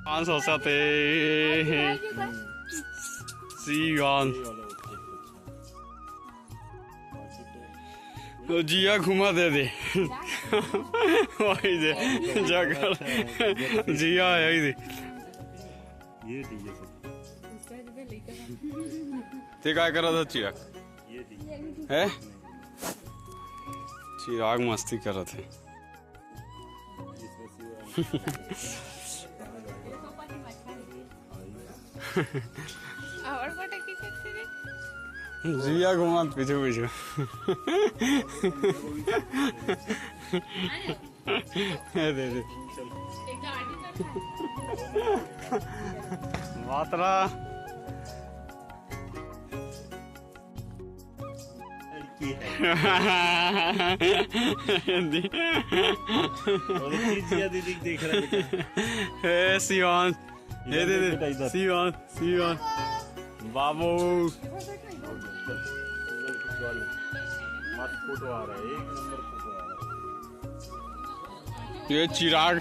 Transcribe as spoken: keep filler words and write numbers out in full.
कौन सा सा थे? सीवान। तो जिया घुमा दे दे। वही दे, जाकर जिया है, वही दे। ये ठीक है। ते काय करत हे चिराग? ये ठीक है। हैं? चिराग मस्ती करत हे। और फोटो खींचत हे रे। जिया घुमात पीछू पीछू। ये दे दे। मात्रा। लड़की है। और ये जिया दीदी देख रहा है बेटा। हे शिवान, ये ये दे देख दे। बेटा इधर। शिवान, शिवान। बाबू। मस्त फोटो आ रहा है, एक नंबर फोटो आ रहा है। ये चिराग।